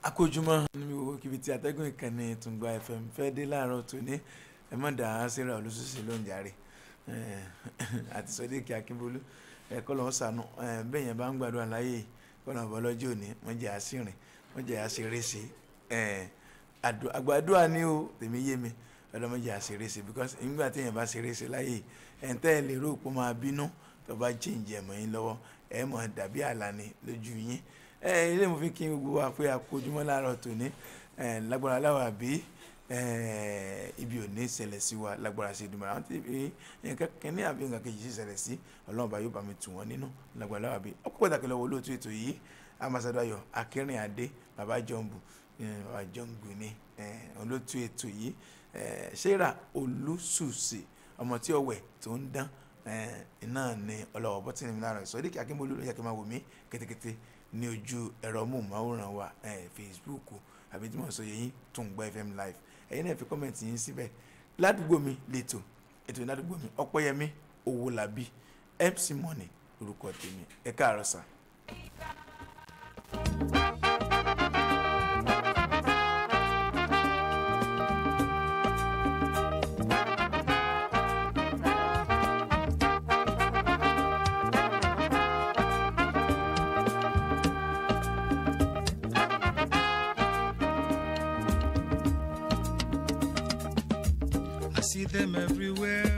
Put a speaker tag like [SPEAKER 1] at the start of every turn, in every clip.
[SPEAKER 1] Akójúmọ́ níbi gbogbo kíbi tí atẹ́gùn ìkànnì Tungba FM fẹ́ dé láàárọ̀ tòní. Ẹ má dà á síra olùsùsì ló ń jàre àti Sodiq Akínbólú ẹ kọ́ lọ́wọ́ sànú bẹ́ẹ̀ yẹn bá ń gbàdúrà láyé kọ́ lọ́wọ́ bọ́ lọ́jọ́ òní wọ́n jẹ́ àṣìrìn wọ́n jẹ́ àṣeréṣe àgbàdua ni ó tèmi yé mi ọlọ́mọdé àṣeréṣe because nígbà téèyàn bá ṣeréṣe láyé ẹ̀ ń tẹ́ ẹ lè rò pé máa bínú tó bá jíǹjẹ̀ mọ́ yín lọ́wọ́ ẹ mọ̀ dàbí àlàní lójú yín. Ilé mo fi kí gbogbo wa pé akójúmọ́ láàárọ̀ tòní lágbára aláwọ̀ àbí ibi ò ní ṣẹlẹ̀ sí wa lágbára ṣe dùnmọ̀ àwọn tí nǹkan kínní àbí nǹkan kejì sì ṣẹlẹ̀ sí Ọlọ́run bá yóò bá mi tù wọ́n nínú lágbára aláwọ̀ àbí. Ọkọ̀ pàtàkì lọ́wọ́ olóòtú ètò yìí Ambassador Ayọ̀ Akínrìnadé bàbá Jọ̀ǹbù bàbá Jọ̀ǹgù ni olóòtú ètò yìí Sarah Olúṣùṣì ọmọ tí ọwẹ̀ tó ń dán iná ni ọlọ́wọ́ bọ́tìnì mi lára Sodiq Akínbólú ló yẹ kí n máa wò mí kétékété ní ojú ẹ̀rọ móhùnmáwòrán wa Facebook àbí tí mo sọ yẹn Tungba FM live. Ẹ̀yin náà fi kọ́mẹ̀ntì yín síbẹ̀. Ládùúgbò mi lẹ́tọ̀ ètò ládùúgbò mi Ọpẹ́yẹmí Owólabí MC Money lórúkọ tèmi. Ẹ káàárọ̀ sà.
[SPEAKER 2] See them everywhere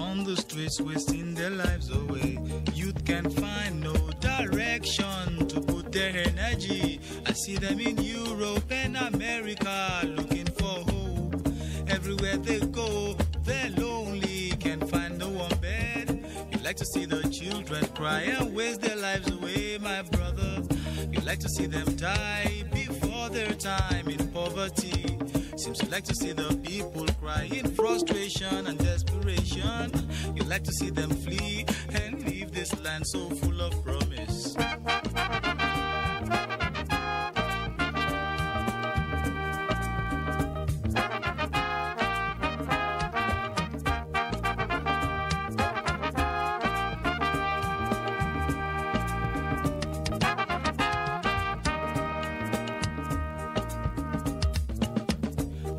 [SPEAKER 2] on the streets, wasting their lives away. Youth can find no direction to put their energy. I see them in Europe and America looking for hope. Everywhere they go, they're lonely, can't find no warm bed. You like to see the children cry and waste their lives away, my brother. You like to see them die before their time in poverty. Seems you like to see the people cry in frustration and desperation. You like to see them flee and leave this land so full of promise.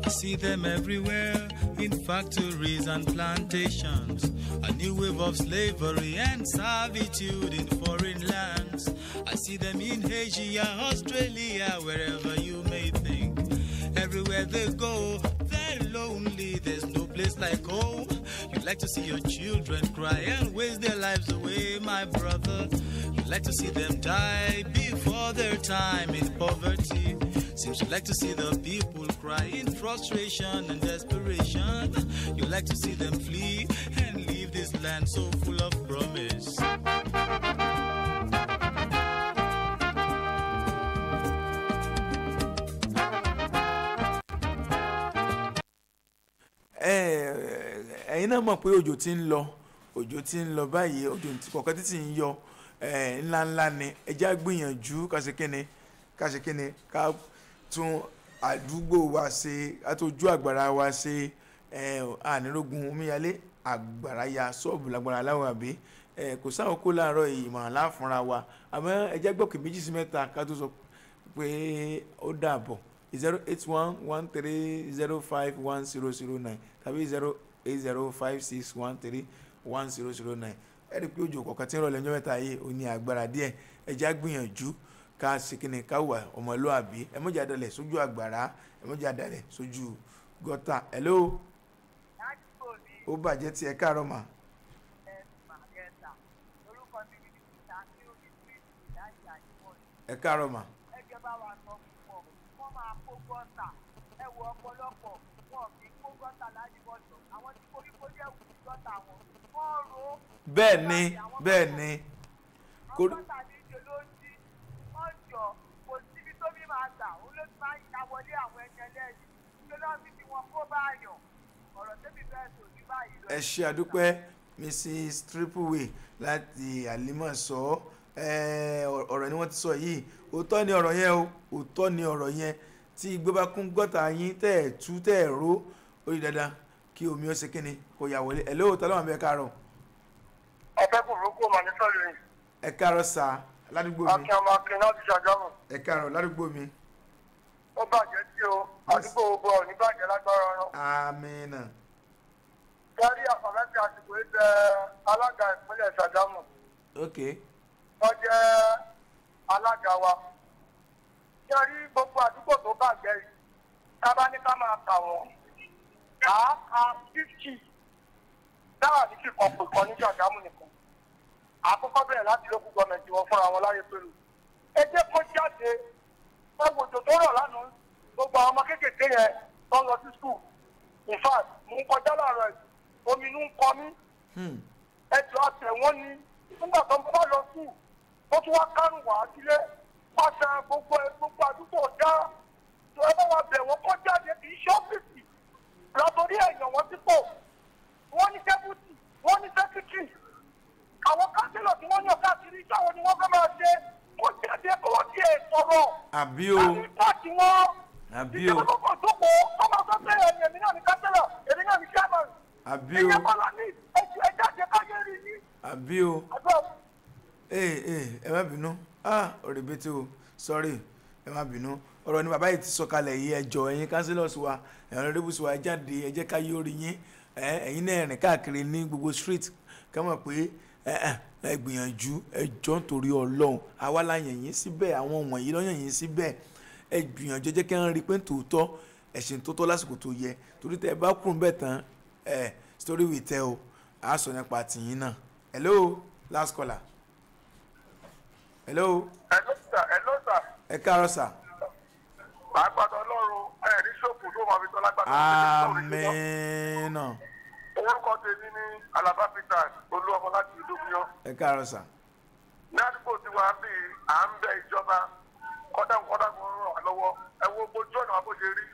[SPEAKER 2] See them everywhere in factories and plantations. A new wave of slavery and servitude in foreign lands. I see them in Asia, Australia, wherever you may think. Everywhere they go, they're lonely. There's no place like home. You like to see your children cry and waste their lives away, my brother. You like to see them die before their time in poverty. Seems you like to see the people cry in frustration and desperation. You like to see them flee and leave this land so full of promise.
[SPEAKER 1] Ẹ̀yin náà mọ̀ pé òjò ti ń lọ, òjò ti ń lọ báyìí, òjò kọ̀ọ̀kan títí ń yọ ńláńlá ni. Ẹ jẹ́ á gbìyànjú ká ṣe kíni, ká ṣe kíni, ká tún àdúgbò wa ṣe, ká tó ojú àgbàrá wa ṣe. Ànírógun omíyalé àgbàrá ya ṣọ́ọ̀bù lágbára aláwọ̀ àbí kò sáwọn kó láàárọ̀ ìmọ̀ràn láfúnra wa. Àmọ́ ẹ jẹ́ gbọ́kè méjì sí mẹ́ta ká tó sọ pé ó dàbọ̀. 081 13 05 1009 tàbí 080 56 13 1009. Ẹ rí i pé òjò kọ̀ọ̀kan tí ń rọ̀ lẹ́jọ́ mẹ́ta yìí ó ní agbára díẹ̀. Ẹ jẹ́ á gbìyànjú ká ṣe kíni, ká wà ọmọlúàbí. Ẹ mọ̀jà dalẹ̀ sójú àgbàrá, ẹ mọ̀jà dalẹ̀ sójú gọ́tà. Hello, ó bàjẹ́ tí ẹ káàárọ̀ mà. Ẹ káàárọ̀ mà.
[SPEAKER 3] Ẹ jẹ́ bá wa sọ fún ọ, wọ́n máa kó gọ́tà. Ẹ wo ọ̀pọ̀lọpọ̀ wọn kì í kó gọ́tà láyìnbọ̀dọ̀. Àwọn tí koríko jẹ́ wù sí gọ́tà wọn, wọ́n ro.
[SPEAKER 1] Bẹ́ẹ̀ ni, bẹ́ẹ̀ ni.
[SPEAKER 3] Àwọn gọ́tà ní ìṣe ló ń jí. Wọ́n jọ kò síbi tó bí máa gbà, òun ló ti máa ń ya wọlé àwọn ẹni ẹlẹ́ni. Ṣé lọ́ọ́ fi ti wọn kó báyọ̀? Ọ̀rọ̀ tẹ́bí fẹ́ sọ ní báyìí lọ.
[SPEAKER 1] Ẹ ṣe àdúpẹ́ Mrs Tripleway láti Àlímọ̀ṣọ́. Ọ̀rọ̀ ni wọ́n ti sọ yìí. Òótọ́ ni ọ̀rọ̀ yẹn o, òótọ́ ni ọ̀rọ̀ yẹn. Tí igbó bá kún gọ́tà yín tẹ́ ẹ̀ tú tẹ́ ẹ̀ ró, ó di dandan kí omi ó ṣe kíni kó ya wọlé. Ẹ lóòótọ́ lọ́wọ́ àmì ẹ káàárọ̀.
[SPEAKER 4] Ọ̀pẹ́ kò rókò mà ní sọ̀rọ̀ yìí.
[SPEAKER 1] Ẹ káàárọ̀ sà ládùúgbò mi.
[SPEAKER 4] Akin ọmọ Akin láti Ṣàgámù.
[SPEAKER 1] Ẹ káàárọ̀ ládùúgbò mi.
[SPEAKER 4] Àdúgbò gbogbo ọ̀ nígbàjẹ́ lágbára ọ̀rọ̀.
[SPEAKER 1] Amina.
[SPEAKER 4] Kárí àfàlàtì àsìkò yìí tẹ alága ìpínlẹ̀ Ṣàgámù.
[SPEAKER 1] Ok.
[SPEAKER 4] Wọ́n jẹ́ alága wa. Kárí gbogbo àdúgbò tó bàjẹ́ yìí. Ká bá ní ká máa kà wọ́n. À á ka 50. Dáhà ní kíkan pè kan ní Ṣàgámù nìkan. Àkọ́kọ́ bẹ̀rẹ̀ láti lókù gọ́ọ̀mẹ̀ntì wọn fúnra wọn láyé pẹ̀lú. Ẹ jẹ́ kó jáde. Ẹ wò òjò tó rọ̀ lánàá. Gbogbo àwọn ọmọ kéékèèké yẹn tó ń lọ sí school. In fact, mò ń kọjá láàárọ̀ ẹ̀, omi inú ń kọ mí. Ẹjọ́ àtẹ̀ wọ́n ni nígbà tó ń bá lọ school, ó tún wá kárùn wá sílé. Pàṣẹ gbogbo gbogbo àdúgbò dá. Tó ẹ bá wa bẹ̀ wọ́n kó jáde kì í ṣe ọ́fíìsì. Látòrí èèyàn wọn sípò. Wọ́n ní dẹ́bùtì, wọ́n ní sẹ́kítírì. Àwọn kánsílọ̀ tí wọ́n yàn káàkiri sáwọn ni wọ́n fẹ́ máa ṣe. Kó jáde kó wọ́n tiẹ̀ sọ̀rọ̀.
[SPEAKER 1] Àbí o.
[SPEAKER 4] Láti pààkì wọn.
[SPEAKER 1] Àbí o.
[SPEAKER 4] Ìjọba kọ̀ọ̀kan jókòó, wọ́n máa sọ pé ẹ̀yìn èmi náà ní kánsílọ̀, èmi náà ní chairman.
[SPEAKER 1] Àbí o.
[SPEAKER 4] Ìyẹn kọ́ la ní ẹ jáde káyé rí yín.
[SPEAKER 1] Àbí o.
[SPEAKER 4] Àdúrà.
[SPEAKER 1] Ee ee, ẹ má bínú. Ah, òrèbètè o, sorry, ẹ má bínú. Ọ̀rọ̀ ni bàbá yìí ti sọ̀kalẹ̀ yìí. Ẹ jọ̀ọ́, ẹ̀yin councillors wa, ẹ̀yin honourables wa, ẹ jáde, ẹ jẹ́ ká yóò rí yín. Ẹ̀yin náà rìn káàkiri ní gbogbo street ká mọ̀ pé ẹ gbìyànjú. Ẹ jọ̀ọ́, nítorí Ọlọ́run, àwa la yàn yín síbẹ̀, àwọn wọ̀nyí ló yàn yín síbẹ̀. Ẹ gbìyànjú, ẹ jẹ́ kí wọ́n rí i pé tòótọ́ ẹ̀sìn tó tọ́ lásìkò tó yẹ, torí tẹ́ ẹ bá kúrò níbẹ̀ tán, ẹ story we tell o, a sọ nípa tìyín náà. Hello, last caller. Hello.
[SPEAKER 4] Hello sir, hello sir.
[SPEAKER 1] Ẹ káàárọ̀ sir.
[SPEAKER 4] Àgbàdo Ọlọ́run ẹ̀rí ṣòfò tó máa fi tọ́ lágbàdo.
[SPEAKER 1] Amínà.
[SPEAKER 4] Orúkọ tèmi ní Alaba Peter Olúọmọ láti ìlú Bíyọ́.
[SPEAKER 1] Ẹ káàárọ̀ sir.
[SPEAKER 4] Ní àdúgbò tí wàá bí à ń bẹ ìjọba kọ́dàkọ́dà kò ràn wá lọ́wọ́. Ẹ wo ojú ọ̀nà wa bó ṣe rí.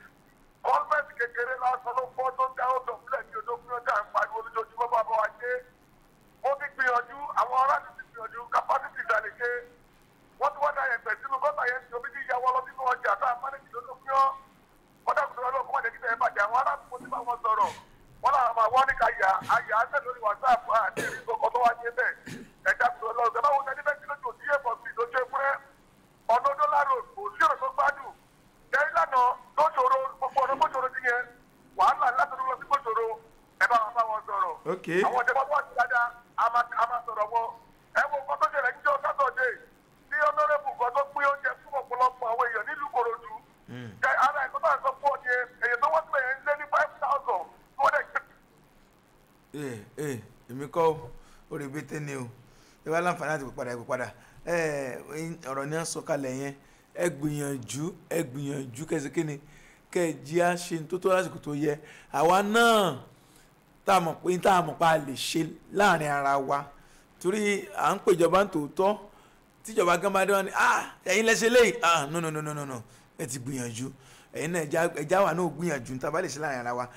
[SPEAKER 4] Kọ́ńfẹ̀tì kékeré lásán ló fọ́ tó dá ọ̀dọ̀ sílẹ̀ ní odò tá à ń pariwo lójoojúmọ́ bá bá wa ṣe. Ó ti gbìyànjú, àwọn aráàlú ti gbìyànjú, capacity ìgbà lè ṣe. Wọ́n ti wá da ẹ̀pẹ̀ sínú gọ́tà yẹn tí omi ti ya wọ́ lọ sínú ọjà tá a mánéjì ló tó fún ọ́. Kọ́dà kò sọ̀rọ̀ lọ́kọ́ májèkí tẹ̀ ẹ́ bàjẹ́ àwọn aráàlú ti bá wọn sọ̀rọ̀. Wọ́n làwọn máa wọ́n ní ká yà á yà á sẹ̀ lórí WhatsApp àti ìrìnkọ̀kọ̀ tó wá ṣe bẹ́ẹ̀. Ẹ̀dá kò sọ̀rọ̀ lọ́wọ́ báwo ni ẹni bẹ́ẹ̀ kí lójú òsì ẹ̀fọ́ sí lójú ẹ̀fúrẹ́. Ọ̀nà dọ́là road kò sí ọ̀nà tó gbádùn. Jẹ́ ìlànà tó ṣòro gbogbo ọ̀nà tó ṣòro ti yẹn. Wàhálà láti lọ sí gbòṣòro ẹ bá wọn bá wọn sọ̀rọ̀. Àwọn ìjọba wà sí dáadáa, a máa sọ̀rọ̀ wọn. Ẹ wo nǹkan tó ṣẹlẹ̀ níjọ́ Sátọ̀dé tí ọ̀nàrẹ́bù kan tó pín oúnjẹ fún ọ̀pọ̀lọpọ̀ àwọn èèyàn nílùú Ìkòròdú. Ara ẹ̀kọ́ tó à ń sọ fún ọ ni èèyàn tó wọ́n síbẹ̀ yẹn ń lé ní 5,000 tí wọ́n dẹ̀ jẹ́.
[SPEAKER 1] Ee ee, èmi kọ́ òrèbètè ni o. Ẹ bá láǹfààní àti pípadà, ẹ pípadà. Ọ̀rọ̀ ni à ń sọ kalẹ̀ yẹn. Ẹ gbìyànjú, ẹ gbìyànjú kẹsíkíni kẹ ẹ jí á ṣe tó tó lásìkò tó yẹ. Àwa náà tá a mọ̀ pé tá a mọ̀ pa lè ṣe láàrin ara wa, torí à ń pèjọba ń tòótọ́ tíjọba gan bá dé wọn ni ah ẹ̀yin lẹ́sẹ̀ léyìí, ah no no no no no no, ẹ ti gbìyànjú, ẹ̀yin náà ẹja wa náà gbìyànjú tá a bá lè ṣe láàrin ara wa.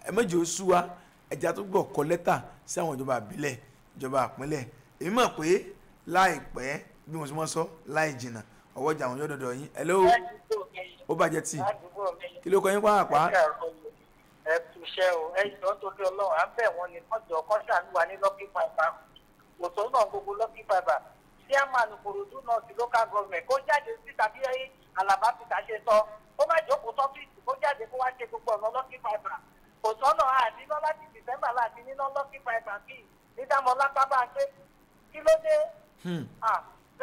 [SPEAKER 1] Ẹ méjì ó sú wa, ẹja tó gbọ́ kọ lẹ́tà sí àwọn ìjọba àbílẹ̀, ìjọba àpínlẹ̀. Èmi mọ̀ pé láìpẹ́ bí mo ti mọ́ sọ láì jìnnà ọwọ́jà àwọn yóò dọ̀dọ̀ yín. Hello, ó bàjẹ́ tì kí ló kọ yín pàápàá.
[SPEAKER 5] Ẹ kú iṣẹ́ o, ẹ jọ ń torí Ọlọ́run, à ń bẹ̀ wọ́n ní kọ́jọ kọ́ṣà ń wà ní Lucky Fibre. Kò tó náà gbogbo Lucky Fibre. Chairman Ìkòròdú náà ti local government kó jáde síta bí Alaba Peter ṣe sọ, kó má jókòó sọ́fíìsì, kó jáde kó wá ṣe gbogbo ọ̀nà Lucky Fibre. Kò sọ́nà àníná láti December láti níná Lucky Fibre kí ní Dámọ́lá pápá ṣe kí ló dé?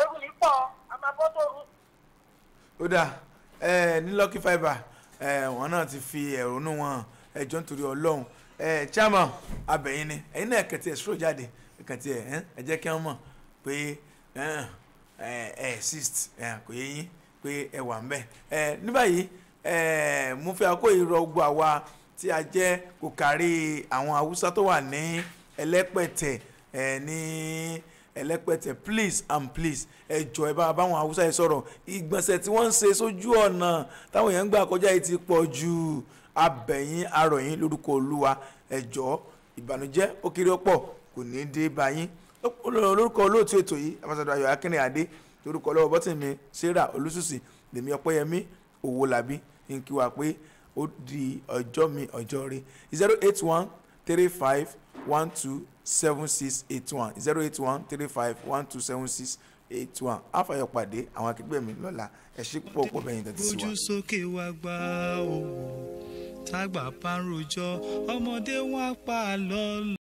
[SPEAKER 5] Ewu yìí pọ̀, a máa bọ́ tó rú.
[SPEAKER 1] Ó dáa, ní Lucky Fibre wọn náà ti fi ẹ̀rọnú wọn. Ẹjọ́ nítorí Ọlọ́run, chairman abẹ̀yìn ni ẹ̀yin náà kẹ̀tì ẹ̀ sọ̀rọ̀ jáde kẹ̀tì ẹ̀ ẹ jẹ́ kí wọ́n mọ̀ pé ẹ exist, kò yé yín pé ẹ wà ń bẹ̀. Ní báyìí mo fẹ́ akó ìrọ̀ gbọ́ àwa tí a jẹ́ kò kárí àwọn Haúsá tó wà ní Ẹlẹ́pẹ̀tẹ̀, ní Ẹlẹ́pẹ̀tẹ̀, please and please, ẹ jọ̀ọ́, ẹ bá báwọn Haúsá yìí sọ̀rọ̀. Ìgbọ̀nsẹ̀ tí wọ́n ń ṣe sójú ọ̀nà táwọn èèyàn ń gbà kọjá yìí ti pọ̀ jù. Abẹ̀yìn arọ̀yìn lórúkọ Olúwa, ẹ jọ̀ọ́, ìbànújẹ́ ó kéré ọ̀pọ̀ kò ní í dé bá yín. Lórúkọ olóòtú ètò yìí, Ambassador Ayọ̀ Akínrìnàdé, lórúkọ ọlọ́wọ́ bọ́tì mi Sarah Olúṣùṣì, lèmi Ọpẹ́yẹmí Owólabí ń kí wa pé ó di ọjọ́ mi ọjọ́ rí. 08135127681, 081351276 81. Àfàyọ̀pàdé àwọn akẹgbẹ́ mi lọ́la. Ẹ ṣé púpọ̀ púpọ̀ bẹ́yìn tẹ́tí sí wa.
[SPEAKER 2] Ojú sókè wá gbá òwò, tágbà bá ń rojọ́, ọmọdé wọn á pa á lọ.